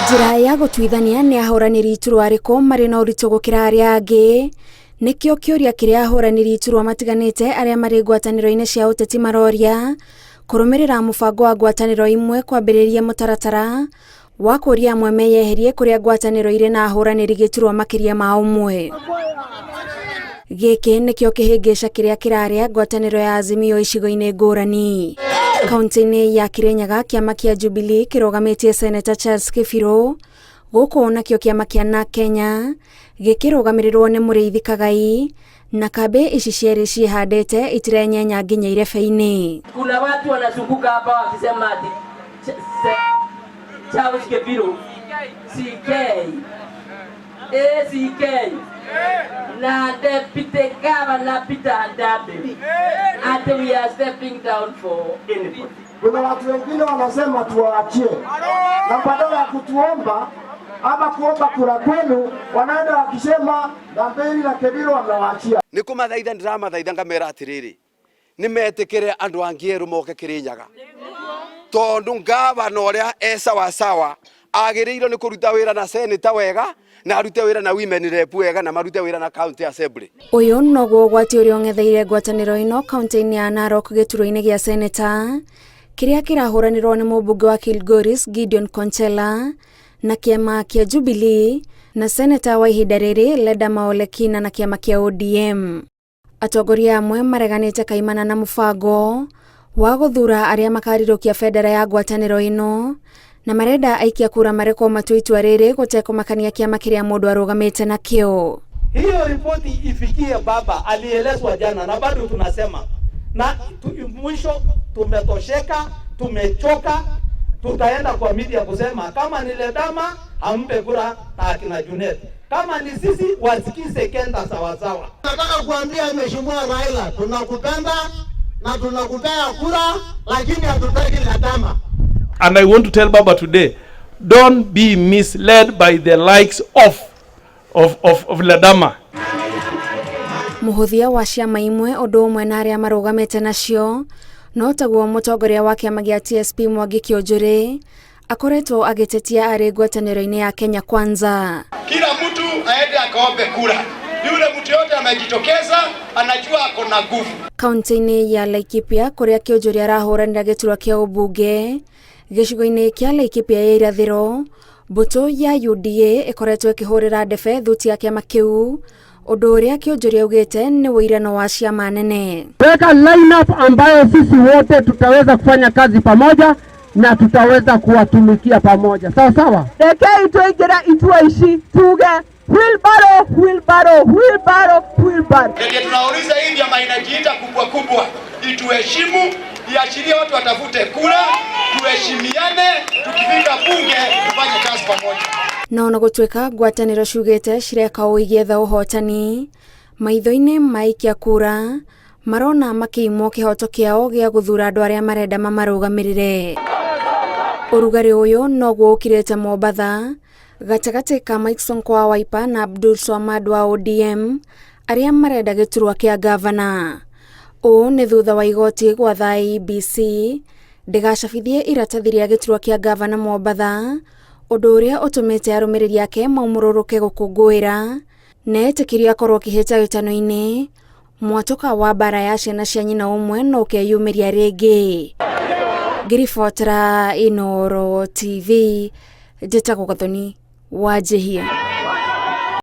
Njĩra ya gũtuithania nĩ ahũranĩri iturwa arĩkũ marĩ na ũritũ gũkĩra arĩa angĩ nĩkĩo kĩũria kĩrĩa ahũranĩri iturwa matiganĩte arĩa marĩ ngwatanĩro-inĩ cia ũteti maroria kũrũmĩrĩra mũbango wa ngwatanĩro imwe kwambĩrĩria mũtaratara wa kũria amwe meyeherie kũrĩa ngwatanĩro irĩ na ahũranĩri gĩturwa makĩria ma ũmwe. Gĩkĩ nĩkĩo kĩhĩngĩca kĩrĩa kĩrarĩa ngwatanĩro ya Azimio icigo-inĩ ngũrani. Kaunti-inĩ ya Kirinyaga kĩama kĩa Jubilee kĩrũgamĩtie Seneta Charles Kĩbirũ, gũkũ nakĩo kĩama kĩa NARC Kenya gĩkĩrũgamĩrĩrwo nĩ Mũrĩithi Kagai, na kambĩ ici cierĩ ciĩhandĩte itirenyenya nginya irebe-inĩ. Kuna watu wanazunguka hapa wakisema ati Charles Kibiru CK ACK na Deputy Governor Peter Ndambi ati we are stepping down for anybody. Kuna watu wengine wanasema tuwaachie, na badala ya kutuomba ama kuomba kura kwenu, wanaenda wakisema Ndambiri na Kibiru wamewaachia. Nĩ kũmathaitha ndĩramathaitha ngamera atĩrĩrĩ, nĩ metĩkĩre andũ angĩ erũ moke Kĩrĩnyaga, tondũ ngavana ũrĩa e sawasawa agĩrĩirwo nĩ kũruta wĩra na seneta wega, na arute wĩra na women rep wega, na marute wĩra na county assembly. Ũyũ noguo ũgwati ũrĩa ũng'etheire ngwatanĩro ĩno kaunti-inĩ ya Narok gĩturwa-inĩ gĩa seneta kĩrĩa kĩrahũranĩrwo nĩ mũmbunge wa Kilgoris Gideon Konchela na kĩama kĩa Jubilee na seneta wa ihinda rĩrĩ Ledama Ole Kina na kĩama kĩa ODM. Atongoria amwe mareganĩte kaimana na mũbango wa gũthura arĩa makarirũkia bendera ya ngwatanĩro ĩno na marenda aikia kura marekwo matue itua rĩrĩ gũtekũmakania kĩama kĩrĩa mũndũ arũgamĩte nakĩo. Hiyo ripoti ifikie baba, alielezwa jana na bado tunasema na mwisho tumetosheka, tumechoka, tutaenda kwa media kusema kama ni Ledama ampe kura na akina Junet, kama ni sisi wasikize kenda sawasawa. Nataka kuambia Mheshimiwa Raila, tunakupenda na tunakupea kura, lakini hatutaki Ledama. And I want to tell Baba today, don't be misled by the likes of Ledama. Mũhũthia wa ciama imwe ũndũ ũmwe na arĩa marũgamĩte nacio no taguo mũtongoria wa kĩama gĩa TSP Mwangi Kĩũnjũrĩ akoretwo agĩtetia arĩ ngwatanĩro-inĩ ya Kenya Kwanza. Kila mtu aende akaombe kura. Yule mtu yote amejitokeza anajua ako na nguvu. Kaunti-inĩ ya Laikipia kũrĩa Kĩũnjũrĩ arahũranĩra gĩturwa kĩa ũmbunge gĩcigo-inĩ kĩa Laikipia ya irathĩro, mbũtũ ya UDA ĩkoretwo ĩkĩhũrĩra ndebe thuti ya kĩama kĩu, ũndũ ũrĩa Kĩũnjũrĩ augĩte nĩ ũirano wa ciama nene. Weka lineup ambayo sisi wote tutaweza kufanya kazi pamoja na tutaweza kuwatumikia pamoja, sawa sawa. Rekei tũingĩre itua ici tuge wheelbarrow, wheelbarrow, wheelbarrow, wheelbarrow. Ndio tunauliza hii vyama inajiita kubwa kubwa ituheshimu, iachilie watu watafute kura, tuheshimiane, tukifika bunge tufanye kazi pamoja. No ona gũtuĩka ngwatanĩro ciugĩte cireka ũũ igĩetha ũhotani, maitho-inĩ ma aikia kura marona makĩimwo kĩhoto kĩao gĩa gũthura andũ arĩa marenda mamarũgamĩrĩre. Ũrugarĩ ũyũ noguo ũkirĩte Mombatha gatagatĩ ka Mike Sonko wa Wiper na Abdul Swamad wa ODM arĩa marenda gĩturwa kĩa gavana. Ũũ nĩ thutha wa igoti gwatha IEBC ndĩgacabithie iratathi rĩa gĩturwa kĩa gavana Mombatha, ũndũ ũrĩa ũtũmĩte arũmĩrĩri ake maumũrũrũke gũkũngũĩra na etĩkĩrio akorwo kĩhĩtahĩtano-inĩ mwatũka wa mbara ya ciana cia nyina ũmwe no ũkeyumĩria rĩngĩ. Ngĩribotera Inooro TV, njĩtagwo Gathoni Wanjihia.